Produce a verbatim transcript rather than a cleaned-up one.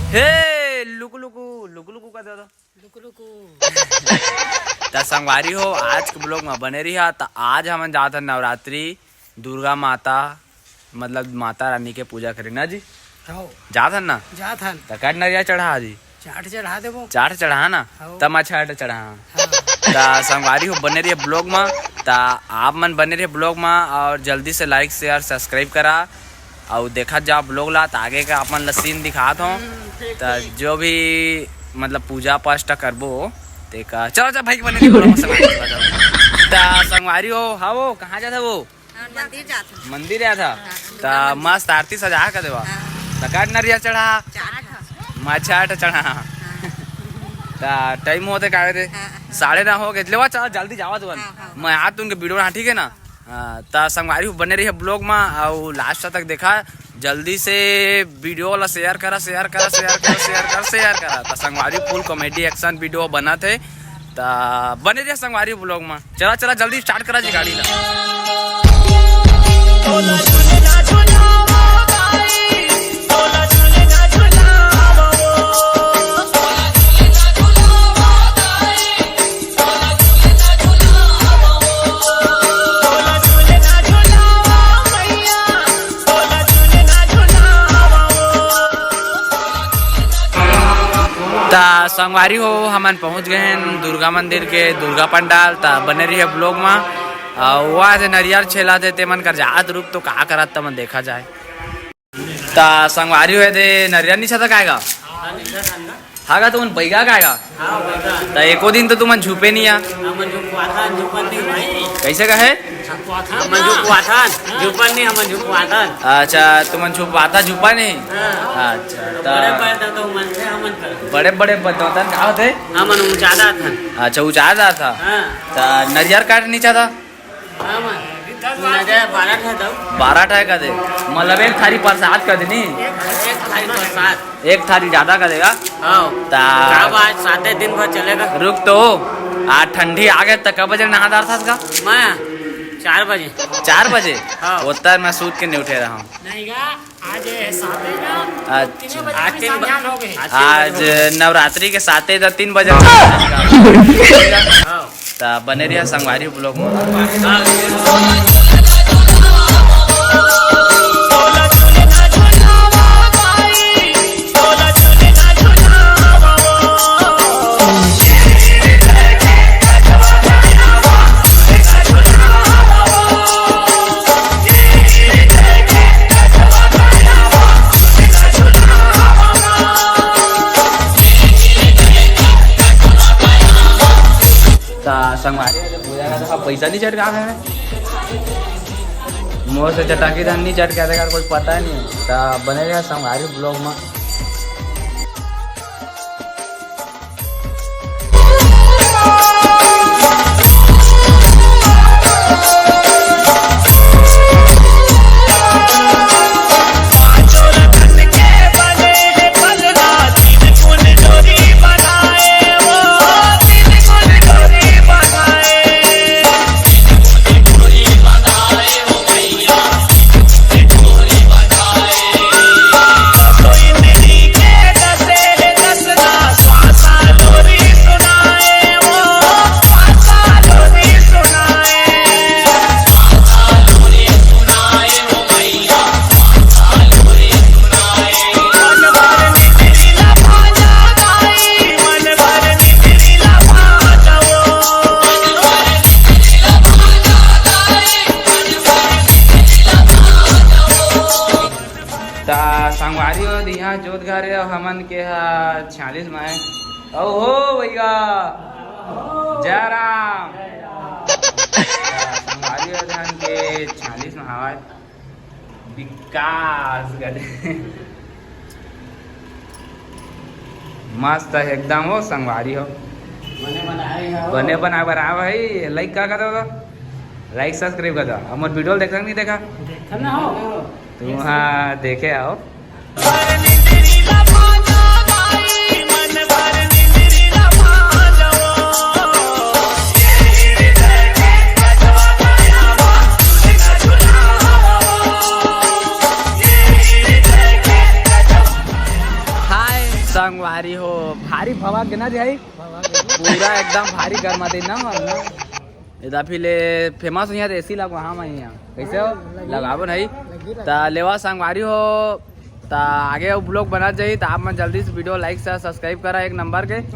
हे लुकु लुकु, लुकु लुकु का दादा। लुकु लुकु। त संगवारी हो, आज के vlog में बने रहिहा। त आज हमन जात हन नवरात्रि, दुर्गा माता, मतलब माता रानी के पूजा करे ना जी। हो। जात हन ना? जात हन। त कट नरिया चढ़ा जी। चाट चढ़ा देबो। चाट चढ़ा ना? हो। त मैं छठ चढ़ा। हाँ। त संगवारी हो, बने रहिए vlog में। त आप मन बने रहिए vlog में और जल्दी से like, share, subscribe करा। अउ देखत जाओ vlog ला, त आगे का अपन ला scene दिखात हूँ। हम्म, ठीक, त ठीक। जो भी मतलब पूजा पाठ करबो, तेका चलो, चलो भाई के बने के बोलो, मस्त बात, चलो, चलो। त संगवारी हो, हाँ वो कहाँ जात हे वो? हाँ, मंदिर जात हूँ। मंदिर जात हे। हाँ, त दुर्गा मंदिर। मस्त आरती सजा के देवा। हाँ। त काट नरिया चढ़ा। चार ठा। मैं चार ठा चढ़ा। हाँ। त time होते का रे? हाँ, हाँ। साढ़े नौ हो गए। लेवा चल, जल्दी जावा तुमन। हाँ, हाँ। मैं आ तुमके video बना, ठीक है ना? हाँ, त संगवारी हो बने रहिए vlog में, अउ last तक देखा। जल्दी से video ला share करा, share करा, share करा, share करा, share करा। त संगवारी full comedy action video बनत हे, त बने रहिए संगवारी vlog में। चला, चला, जल्दी start करा जी गाड़ी ला। त संगवारी हो, हमन पहुंच गए हैं दुर्गा मंदिर के दुर्गा पंडाल। त बने रहिए vlog में। अउ वहाँ से नरियर छेला थे, ते मन कर जात रुक तो का करत, त मन देखा जाए। त संगवारी हो, दे नरियर नी छता काएगा? हाँ गा, तुमन बैगा काएगा? त एको दिन तो तुमन झुपे नहीं आ। हमन झुपवाथन, झुपन नहीं भाई। कैसे कहे? हमन झुपवाथन, झुपन नहीं, हमन झुपवाथन। अच्छा, तुमन झुपवाथा, झुपा नहीं? हाँ। अच्छा, त बड़े बड़े दतौतन का होथे? हमन ऊंचा दाथन। अच्छा, ऊंचा दाथा। हाँ। त नरियर काट नीचा था? हाँ, मन। नरियर बारह ठा दो। बारह ठा का दे, मतलब एक थारी प्रसाद का दे नी। एक थारी प्रसाद। एक थारी ज्यादा का देगा। हाँ। त का बात, साते दिन भर चलेगा। रुक तो, आज ठंडी आ गए त कब बजे नहा दार था इसका? मैं चार बजे। चार बजे? हाँ। उतना मैं सूत के नहीं उठे रहा हूँ। नहीं गा, आज साते ना, अच्छा। तीन बजे आज तीन बजे। आज तीन बजे आज हो गए। नवरात्रि के साते त तीन बजे। हाँ। त बने रहिया संगवारी vlog में। त संगवारी हो, पूजा का तो पैसा नहीं चटका है, मोर से चटाकी धान नहीं चटका था, कोई पता नहीं। त बने रहिया संगवारी vlog में। त संगवारी हो, इहाँ जोत घर हे, हमन के ह छियालीस में हे। अउ हो भैया, जय राम। त संगवारी हो, हमन के छियालीस में हवय। विकास गदे। मस्त हे एकदम हो संगवारी हो। बने बनाए हो। बने बनाए बर आ भाई, like का कर दो, like subscribe कर दो। हमर video देख नहीं देखा? देखा ना हो। तुम हाँ देखे आओ। हाय, संगवारी हो, भारी भवा के ना जाई, पूरा एकदम भारी गर्मा दिन ना मारना। एदा फिर ले फेमस हो यहाँ देसी लगवा, हाँ मैं यहाँ कैसे हो लगाबो नहीं। त लेवा संगवारी हो, त आगे वो ब्लॉग बना जाई। त आप मन जल्दी से वीडियो लाइक से सब्सक्राइब करा एक नंबर के।